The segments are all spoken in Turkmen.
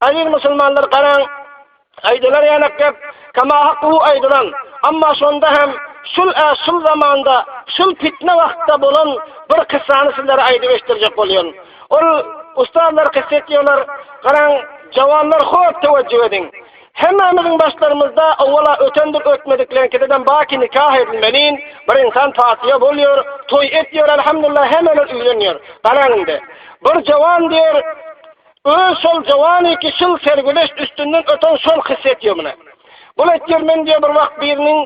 Aziz musulmanlar garaň, aýdylar ýanak gep, kama hakku aýdylan. Amma şonda hem şul ä şul zamanda, şul fitne wagtda bolan bir kyssany sizlere aýdyp eşitdirjek bolýan. Ol ustazlar kyssa etýärler, garaň, jawanlar hop töwejjüh ediň. Hemmämiziň başlarymyzda owala ötendir ötmedikleriňkideden baki nikah edilmelin, bir insan patyýa bolýar, toý etýär alhamdulillah hemmeler üýlenýär. Garaň indi. Bir jawan diýer, öz şol jawanyki şul sergüzeşt üstünden öten şol kyssa etýär muny. Bul etýär men diýer bir wagt biriniň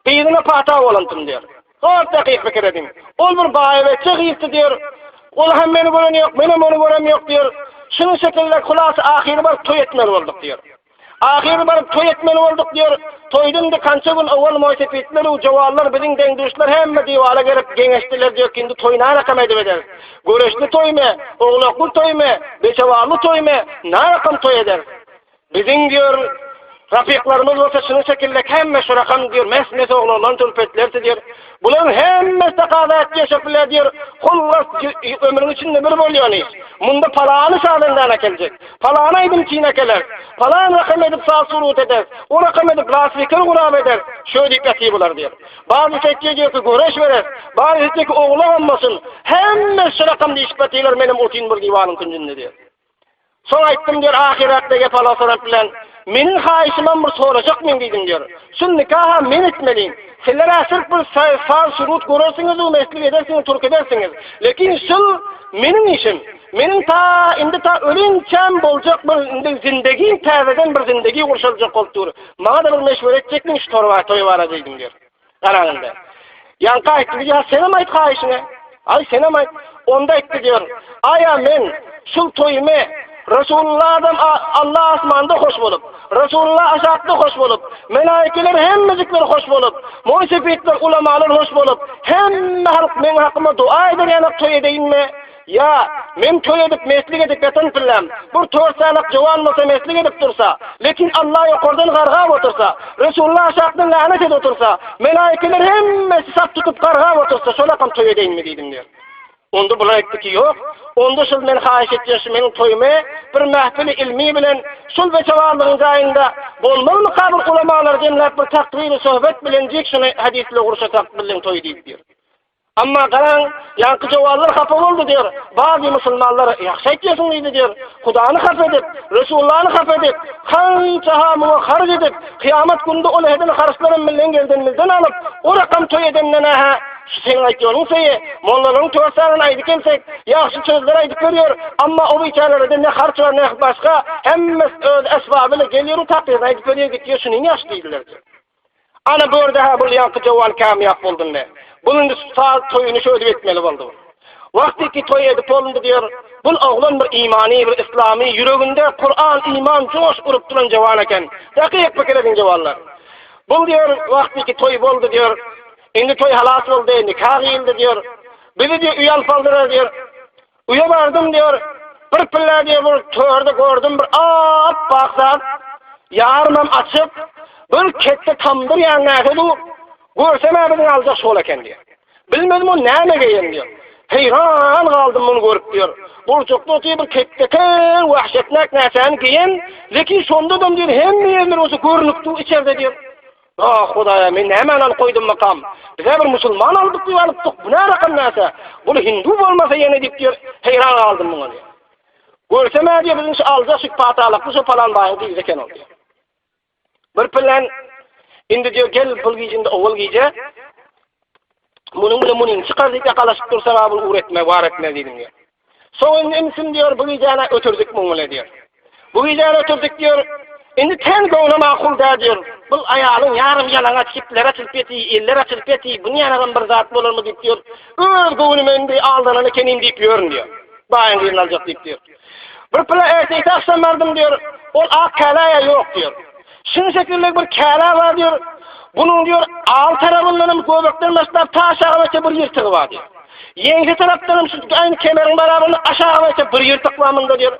Gyzyna pata bolantym diýer. Has dakyk pikir ediň. Ol bir baýabeçje gyzdy diýer. Ol hem meni gören ýok, menem ony görem ýok diýer. Şunuň şekilde hulasa ahyry baryp toý etmeli bolduk diýer. Ahyry baryp toý etmeli bolduk diýer. Toýdan indi kança gün owal moýsepitler u jowallar biziň deň-duşlar hemme diwala gelip geňeşdiler diýer ki indi toý narakam edip ederis. Göreşli toýmy, oglakly toýmy, beçewally toýmy, narakam toý ederis. Biziň diýer, rapyklarymyz bolsa şunuň şekilde hemme şu rakam diýer, mes-mes oglanlaryň tülpetlersi diýer. Bularyň hemmesi takaza etýär şekilde diýer, hullas ömrüň içinde bir bolýan iş. Munda palany sazandana geljek, palany aýdymçyna geler, palan rakam edip saz surut eder, o rakam edip laswiker gurap eder, şöý diýip ýatyr bular diýer. Bazy tekýe diýer ki göreş berer, bazy tekýe ki oglagam bolsun, hemmesi şu rakam diýişip ýatyrlar, menem otyryn bir diwanyň künjünde diýer. Soň aýtdym diýer, ahyretde gep alasarak bilen, meniň haýyşymam bir sorajak men diýdim diýer. Şul nikaha men etmelin. Sizler-ä syrf bir saz surut görersiňiz u meslik edersiňiz, turk edersiňiz. Lekin şul meniň işim. Meniň ta indi ta ölinçäm boljak bir indi zindegim täzeden bir zindegi gurşaljak bolup dur. Maňa-da bir meşwere etjekmiň şu torba toý barada diýdim diýer. Garaň indi. Ýaňky aýtdy diýýär, senem aýt haýyşyňy. Aý, senem aýt. Onda aýtdy diýýär, Aýa men şul toýumy Resulullahdan Allah asmanda hoş bolup, Resulullah aşakda hoş bolup, melaikeler hemmejikler hoş bolup, moýsepitler, ulamalar hoş bolup, hemme halk meň hakyma dua eder ýanak toý edeýinmi? Ýa, men toý edip, meslik edip ýatan pilläm, bir torsanak jowan bolsa meslik edip dursa, lekin Allah ýokardan gargap otursa, Resulullah aşakdan länet edip otursa, melaikeler hemmesi sap tutup gargap otursa, şolakam toý edeýinmi diýdim diýýär. Onda bular aýtdy ki, ýok, onda şul men haýyş etýän şu meniň toýumy bir mähfili ilmi bilen şul beçewazlygyň jaýynda bolmazmyka bir ulamalary jemläp bir takryry söhbet bilenjik şuny hadys bile gurşasak biziň toý diýip diýýär. Emma garaň, ýaňky jowallar hapa boldy diýer. Bazy musulmanlar ýagşy aýtýarsyň diýdi diýer. Hudany hapa edip, Resulullany hapa edip, hança-ha muňa harç edip, kyýamat günde ol eden harçlaram millen gerdenimizden alyp, o rakam toý edenden-ä-hä, şu seniň aýtýanyň söýe, mollalaryň törsanyny aýdyp gelsek, ýagşy sözler aýdyp berýär, emma o biçärelerde ne harç bar, ne başga, hemmesi öz esbaby bilen gelýär-u takdyryny aýdyp berýär, gitýär, şunyň ýagşy diýdiler diýer. Ana bu ýerde-hä bul ýaňky jowan kamýap boldy indi. Bul indi saz toýuny şöýdüp etmeli boldy. Wagtyky toý edip bolundy diýer. Bul oglan bir imany, bir yslamy, ýüreginde Kuran, iman joş urup duran jowan eken. Dakyk pikir ediň jowanlar. Bul diýer, wagtyky toý boldy diýer. Indi toý halas boldy, nika gyýyldy diýer. Bizi diýer öýe alyp aldylar diýer. Öýe bardym diýer, bir pille diýer, bir törde gördüm bir ap-ak zat, ýarymam açyk, bir ketde tamdyr ýaly närse dur, görsem-ä biziň aljak şol eken diýer. Bilmedim ol näme geýen diýer. Heýran galdym muny görüp diýer. Gurjakda otyr bir ketdeken wahşetnak närsäni geýen, lekin şondadam diýer hemme ýerleri bolsa görnüp dur içerde diýer. Ah, Hudaýa, men nämäni alyp goýdummykam? Biz-ä bir musulman aldyk diýip alypdyk, bu nä rakam närse? Bul hindu bolmasa ýene diýip diýer, heýran galdym muňa diýer. Görsem-ä diýer, biziň şu aljak şu patalakly şu palan baýyň gyzy eken ol diýer. Bir bilen indi diýer, gel bul gije indi owal gije munuň bilen munyň çykar diýip ýakalaşyp dursaň-a bul ugur etme, war etmez diýdim diýer. Soň indi insim diýer, bu gijäni ötürdik muň bile diýer. Bu gijäni ötürdik diýer. Indi ten göwne makul däl diýer. Bu aýalyň ýarym ýalaňaç ipleri açylyp ýeti, eller açylyp ýeti, bu ýanagam bir zat bolarmy diýip diýer. Öz göwnüme indi aldanan ekenim diýip ýörün diýer. Baýyň gyzyny aljak diýip diýer. Bir pula erteki agşam bardym diýer. Ol ak käläýä ýok diýer. Şuň şekilli bir käle bar diýer. Bunuň diýer, al tarapyndan hem göbekden başlap ta aşaga bir ýyrtygy bar diýer. Ýeňse tarapdan hem şu aýny kemeriň barabarynda aşaga barsa bir ýyrtyk bar munda diýer.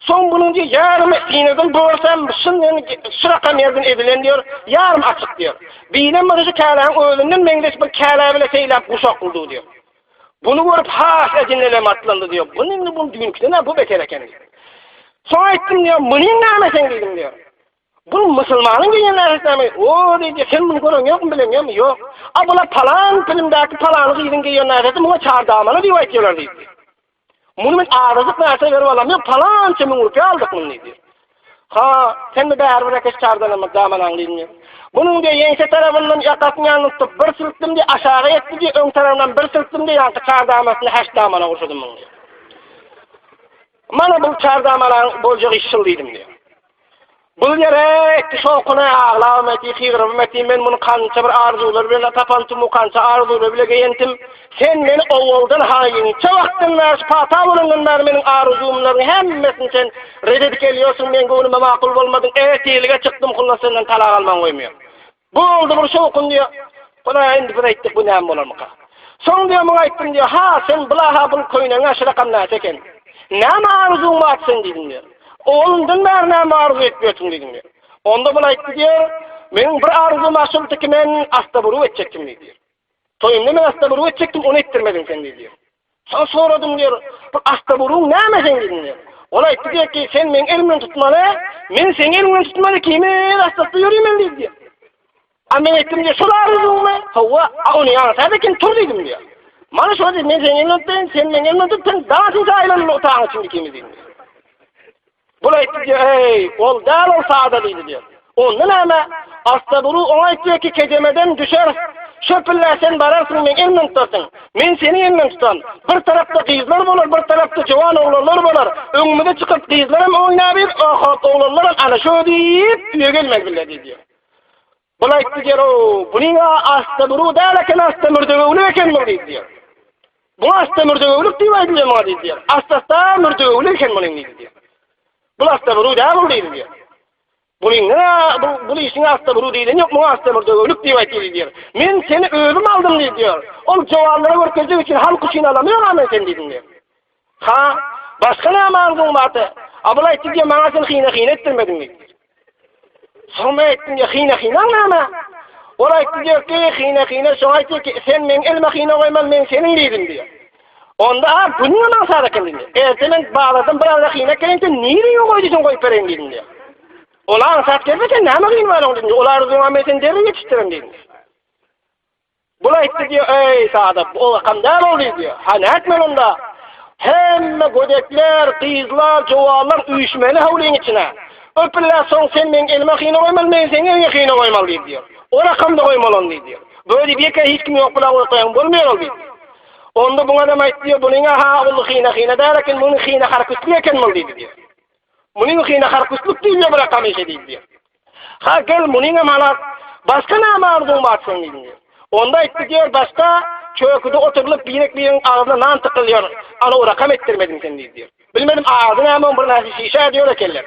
Soň bunuň diýer, ýarymy syneden bölsem, şundan şu rakam ýerden edilen diýer, ýarym açyk diýer. Bilen bolsa şu käläň özünden meňzeş bir käle bile seýläp guşaklydy diýer. Bunu görüp has ejinlelem atlandy diýer. Bu indi bu düýnküden bu beter eken diýer. Soň aýtdym diýýär, munyň näme sen diýdim diýýär. Bu musulmanyň geýen närsesi näme? O diýdi, sen muny gören ýokmy, bilen ýokmy? Ýok. A bular palan filmdäki palany gyzyň geýen närsesi muňa çardamana diýip aýtýarlar diýdi. Muny men azajyk närse berip alam ýok, palança müň rupiýa aldyk muny diýdi. Ha, sen mi bäribir ekeş çardanama damanaň diýdim diýdi. Munuň diýe ýeňse tarapyndan ýakasyny ýanyna tutup bir silkdim diýe aşaga ýetdi diýe öň tarapyndan bir silkdim diýe ýaňky çardamasyny häş damana gurşadym muny diýe. Mana bu çardamanaň boljak iş şul diýdim diýe. Bul ýere etdi şowkuna aglabam etdi, hygyrybam etdi, men muny kança bir arzuwlar bilen tapantymu, kança arzuwlar bile geýentim. Sen meni owaldan haýynça wagtdan bäri şu pata bolandan bäri meniň arzuwymlaryň hemmesini sen red edip gelýärsiň, meň göwnüme makul bolmadyň, ertirlige çykdym, hullas senden talak alman goýmaýan. Boldy bir şowkun diýýär. Hudaý indi biz aýtdyk bu näme bolarmyka? Soň diýýär muňa aýtdym diýýär, ha sen bula-ha bul köýnegiň aşyrakam näçe eken? Näme arzuwyň bar seň diýdim diýýär. Oglumdan bäri näme arzuw edip ýörsüň diýdim diýýär. Onda bul aýtdy diýýär, meniň bir arzuwym bar şoldy ki men asta buruw etjekdim diýdi. Toýumda men asta buruw etjekdim, ony etdirmediň sen diýdi. Soň soradym diýýär, bu asta buruň näme seň diýdim diýýär. Ol aýtdy diýýär ki, sen meň elimden tutmaly, men seň eliňden tutmaly, ikimiz asta-asta ýörüýmeli diýdi diýýär. A men aýtdym diýýär, şol arzuwyňmy? Hawa, a ony ýaňy eken tur diýdim diýýär. Mana şo diýdi, men seň eliňden tutaýyn, sen meň elimden tut, sen daşynça aýlanaly otagyň içinde ikimiz diýdim. Bul aýtdy diýýär, eý, ol däl ol sada diýdi diýýär. Onda näme? Astaburu oňa aýtdy ki, kejemeden düşer. Şöpüllä sen bararsyň, meň elimden tutarsyň. Men seniň eliňden tutan. Bir tarapda gyzlar bolar, bir tarapda jowan oglanlar bolar. Öňümize çykyp gyzlaram oýnabir, ohop oglanlaram ana şo diýip, öýe gelmez bile diýdi. Bul aýtdy diýer, o, bunyň-a astaburu däl eken, astamürdegöwlük eken bul diýdi diýer. Bu asta mürdegöwlük diýip aýdylýar muňa diýdi diýer. Asta mürdegöwlük eken munyň diýdi diýer. Bul astaburu däl bul diýdi diýer. Bunyň nä bu bu işiň astaburu diýlen ýok, muňa asta mürdegöwlük diýip aýtdy diýer. Men seni özüm aldym diýdi diýer. Ol jowanlara görkezjek üçin halk üçin alamýok men seni diýdim diýer. Ha, başga näme arzuwyň bardy? A bul aýtdy diýer, maňa sen hyna-hyna etdirmediň diýdi. Soň men aýtdym diýer, hyna-hynaň näme? Ol aýtdy diýer ki, hyna-hyna şoňa aýtdy ki, sen meň elime hyna goýmaly, men seniň diýdim diýer. Onda a bu nime maksat eken diýdim. Erte men bazardan bir azra hyna kelen sen nireye goýdy sen goýup bereýin diýdim diýer. Ol aňsat gelse sen näme gyn bar oň diýdim. Ol arzuwyňa men seni derrew ýetişdirin diýdim. Bul aýtdy diýýär, Eý, Sadat, bu rakam däl ol diýdi. Ha, nätmeli onda? Hemme gödekler, gyzlar, jowanlar üýşmeli howlyň içine. Öpüllä soň sen meň elime hyna goýmaly, men seň eliňe hyna goýmaly diýdi diýýär. O rakamda goýmaly ony diýdi. Böyle diýip ýeke hiç kim ýok bula goýup goýaň bolmaýar ol diýdi. Onda buňa adam aýtdy diýýär, bunyň ha ol hyna hyna däl eken, munuň hyna harkütlük eken bul diýdi diýýär. Munuň hyna harkütlük diýilýär bu rakam işe diýdi diýýär. Ha gel munyňam halas, başga näme arzuwyň bar seň diýdim diýýär. Onda aýtdy diýýär, başga çöküde oturylyp birek-biriň agzyna nan tykylýar, ana o rakam etdirmediň sen diýdi diýýär. Bilmedim ady näme oň bir näçe şişe diýer ekenler.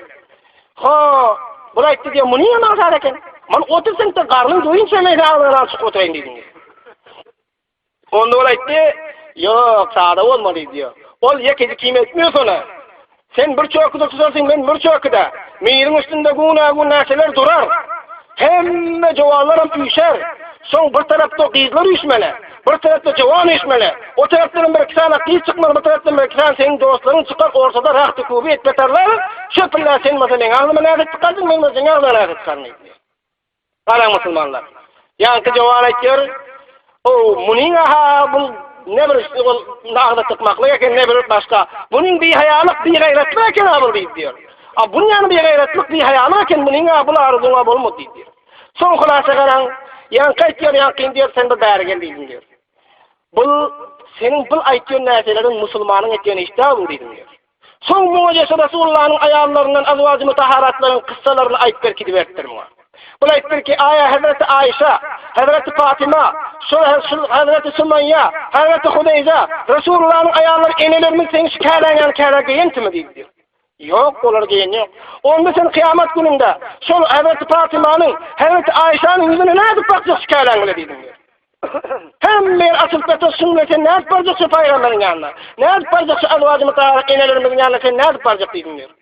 Ha, bul aýtdy diýýär, munyňam aňsat eken. Man otur sen garnyň doýunça men agzyňa nan çykyp oturaýyn diýdim diýýär. Onda ol aýtdy, Ýok, sada bolmaly diýýär. Ol ýekeje kim etmiyor şony. Sen bir çöküde tutarsyň, men bir çöküde. Miriň üstünde guna-gun närseler durar. Hemme jowanlaram üýşer. Soň bir tarapda gyzlar üýşmeli, bir tarapda jowan üýşmeli. O tarapdanam bir-iki sany gyz çykmaly, bu tarapdan bir-iki sany seniň dostlaryň çykar, ortada rahty-kuby et betarlar. Şöpüllä sen bolsa meň agzyma nädip çykardyň, men bolsa seň agzyňa nädip çykaryn diýdi. Garaň musulmanlar. Ýaňky jowan aýtýar, O, munyň-a bu ne bir ol agza çykmaklyk eken, ne bir başga. Munyň bihaýalyk, bigaýratlyk eken-a bul diýip diýýär. A buň ýany bigaýratlyk, bihaýalyk eken, munyň-a bul arzuwyň-a bolmady diýip diýýär. Soň hulasa garaň, ýaňky aýtýar, ýaňkyny diýýär, sen bir bäri gel diýdim diýýär. Bul seniň bul aýtýan närseleriň musulmanyň etýän işi däl bu diýdim diýýär. Soň muňa Ýesu Resulullanyň aýallaryndan azwajy mutahharatlaryň kyssalaryny aýyp berkidiberipdir muňa. Bul aýypdyr ki, aýa Hezreti Aýşa, Hezreti Fatyma, şol şul Hezreti Sumaýýa, Hezreti Hudeýja, Resulullanyň aýallary enelerimiz seň şu käläň ýaly käle geýentimi diýipdir. Ýok, olar geýen ýok. Onda sen kyýamat gününde şol Hezreti Fatymanyň, Hezreti Aýşanyň ýüzüne nädip bakjak şu käläň bile diýdim diýip. Hemme ýer açylyp ýatyr, şuň bilen sen nädip barjak şu pygamberiň ýanyna? Nädip barjak şu azwajy mutahhara enelerimiziň ýanyna sen nädip barjak diýdim diýýär.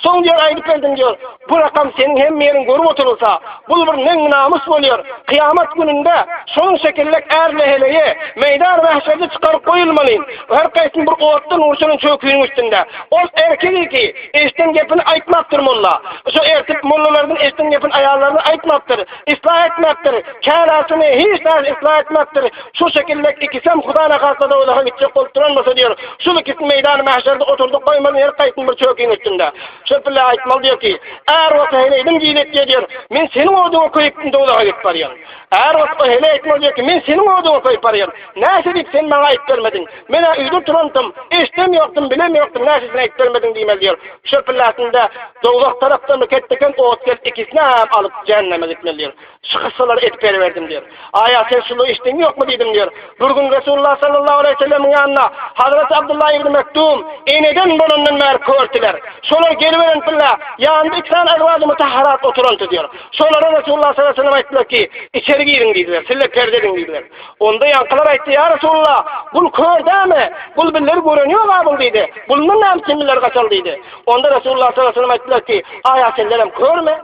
Soň diýýär, aýdyp berdim diýýär, bu rakam seniň hemme ýeriň görüp oturylsa, bul bir neň namys bolýar. Kyýamat gününde şonuň şekillek ärle heleýi meýdan mähşerde çykaryp goýulmaly. Her gaýsyny bir otdan urşalan çöküniň üstünde. Ol erkek ki, eşden gepini aýtmapdyr molla. Şo ertip mollalardan eşden gepini aýallaryna aýtmapdyr, yslah etmapdyr, kärasyny hiç zat yslah etmapdyr. Şu şekillek ikisem Huda nahasta dowzaha gitjek bolup duran bolsa diýer, şul ikisini meýdany mähşerde oturdyp goýmaly her gaýsyny bir çökiň üstünde. Şol pille aýtmaly diýer ki, är bolsa heleýdim giýlek diýer diýer, men seniň oduňa köýüp dowzaha gidip barýan. Är bolsa heleý aýtmaly diýer ki, men seniň oduňa köýüp barýan. Näçe diýip sen maňa aýyp bermediň. Men-ä öýde turantym, eşdem ýokdum, bilem ýokdum, näçe sen aýyp bermediň diýmeli diýer. Şol pilläsinde dowzah tarapdan bir ketdeken ot gelip ikisinem alyp jähenneme gitmeli diýer. Şu kyssalary edip beriberdim diýer. Aýa sen şuny eşitdiň ýokmy diýdim diýer. Bir gün Resulullah sallallahu aleýhi we sellemiň ýanyna Hazreti Abdullah ibn Mektum eneden bolandan bäri kördiler. Şolar geliberen pille ýanynda iki sany azwaji mutahharat oturandy diýer. Şolara Resulullah sallallahu aleýhi we sellem aýtdylar ki, içeri giriň diýdiler. Sizler perde ediň diýdiler. Onda ýaňkylar aýtdy, ýa Resulullah, bul kör dämi? Bul bizleri gören ýok-a bul diýdi. Bulundan näme üçin bizler gaçaly diýdi. Onda Resulullah sallallahu aleýhi we sellem aýtdylar ki, aýa sizlerem körmi?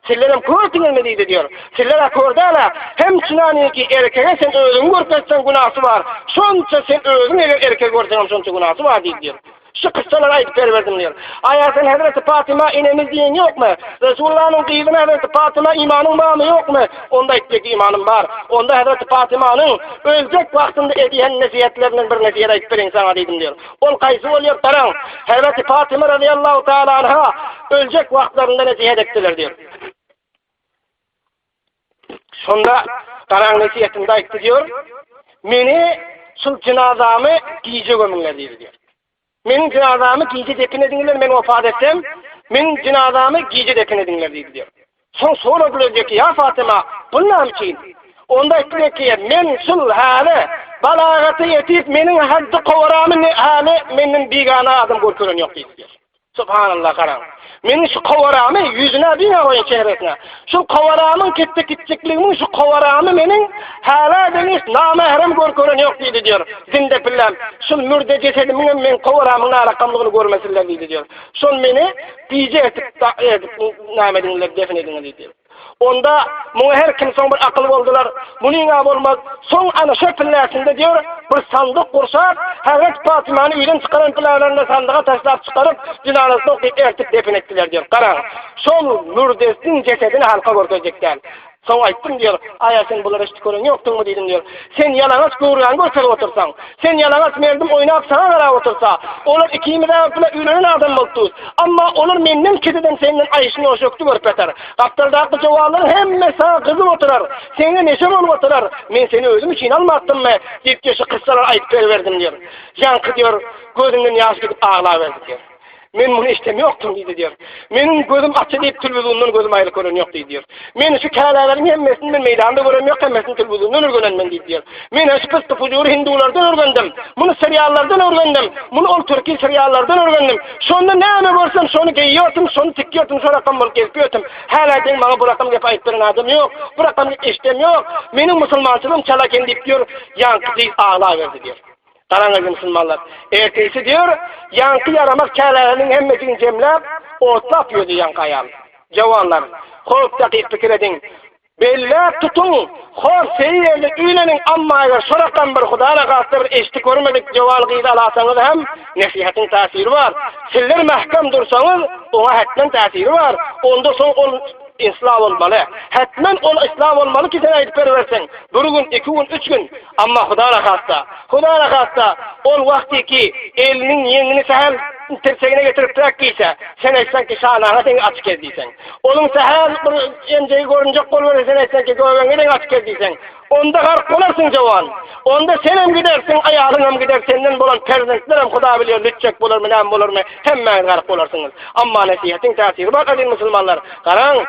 Sizlerem körsüňizmi diýdi diýer. Sizler-ä kör däl-ä. Hem çynanyňky erkege sen özüňi görkezseň günasy bar. Şonça sen özüň eger erkegi görseňem şonça günasy bar diýdi diýer. Şu kyssalary aýdyp beriberdim diýer. Aýa sen hezreti Patyma enemiz diýen ýokmy? Resulullanyň gyzyna hezreti Patyma imanyň barmy ýokmy? Onda aýtdy ki imanym bar. Onda hezreti Patymanyň öljek wagtynda edýän nesihetlerinden bir nesihet aýdyp bereýin saňa diýdim diýer. Ol gaýsy bolýar garaň. Hezreti Fatyma razyýallahu taala anha öljek wagtlarynda nesihet etdiler diýär. Şonda garaň nesihetinde aýtdy diýär. Meni şul jynazamy gije gömüňler diýdi diýär. Meniň jynazamy gije depin ediňler, men wafat etsem, meniň jynazamy gije depin ediňler diýdi diýär. Soň soradylar diýdi ki, ýa Fatyma, bu näme üçin? Onda aýtdylar ki, men şul häli balagata ýetip, meniň haddy kowaramy ne häli menden bigana adam görkeren ýok diýdiler. Subhanallah garaň. Meniň şu kowaramy ýüzüne diňe goýun çehresine. Şu kowaramyň ketde kitjikligimiň şu kowaramy meniň hälä deňiş namährem görkeren ýok diýdi diýär. Zinde pillem. Şul mürde jesedimiň hem meň kowaramyň narakamlygyny görmesinler diýdi diýär. Şol meni gije etip, edip näme ediňler, defin ediňler diýdi. Onda muňa her kim soň bir akyl boldular. Munyň-a bolmaz. Soň ana şo pilläsinde diýer, bir sandyk gurşap, Hezreti Patymany öýden çykaran pilälerinde sandyga taşlap çykaryp, jynazasyny okyp ertip defin etdiler diýer. Garaň, şol mürdesiniň jesedini halka görkezjek däl. Soň aýtdym diýer, Aýa sen bulary eşidip gören ýokduňmy diýdim diýer. Sen ýalaňaç göwräňi görkezip otursaň, sen ýalaňaç merdim oýnap saňa garap otursa, olar ikimiz-ä bile öýlenen adam bolup durus. Amma olar menden keseden senden aýşy-noşökdi görüp ýatar. Gapdaldaky jowanlaryň hemmesi saňa gyzyp oturar, seňe neşe bolup oturar. Men seni özüm üçin almapdymmy? diýip diýer, şu kyssalary aýdyp beriberdim diýer. Ýaňky diýer, gözünden ýaş gidip aglaberdi diýer. Men muny eşidem ýokdum diýdi diýer. Meniň gözüm açy diýip tülbüzundan gözüm aýry gören ýok diýdi diýer. Men şu käläleriň hemmesini men meýdanda görem ýok, hemmesini tülbüzundan öwrenen men diýdi diýer. Men şu pyssy fujury hindulardan öwrendim. Muny seriallardan öwrendim. Muny ol türki seriallardan öwrendim. Şonda näme görsem şony geýýärdim, şony tikýärdim, şo rakam bolup gezip ýördim. Hälä deň maňa bu rakam gep aýdyp beren adam ýok. Bu rakam gep eşidem ýok. Meniň musulmançylygym çala eken diýip ýör, ýaňky gyz aglaberdi diýer. Garaň aziz musulmanlar. Ertesi diýer, ýaňky ýaramaz käläniň hemmesini jemläp, otlap ýördi ýaňky aýal. Jowanlar, hop dakyk pikir ediň. Belläp tutuň, hop seý ýerde üýleniň, amma eger şo rakam bir Huda nahasta bir eşdi görmedik jowan gyzy alasaňyz hem nesihatyň täsiri bar. Sizler mähkem dursaňyz, oňa hetmen täsiri bar. Onda soň ol Islam bolmaly. Hetmen ol islam bolmaly ki sen aýdyp beriberseň. Bir gün, iki gün, üç gün. Amma Huda nahasta, Huda nahasta, ol wagty ki eliniň ýeňini sähel tirsegine getiripdiräk diýse, sen aýtsaň ki şanaňa deň açyk gez diýseň. Onuň sähel bir emjegi görünjek boluberse sen aýtsaň ki göbegiňe deň açyk gez diýseň. Onda gark bolarsyň jowan. Onda senem gidersiň, aýalyňam gider, senden bolan perzentlerem Huda bilýär lütjek bolarmy, näme bolarmy, hemmäňiz gark bolarsyňyz. Amma nesihatyň täsiri bar aziz musulmanlar. Garaň.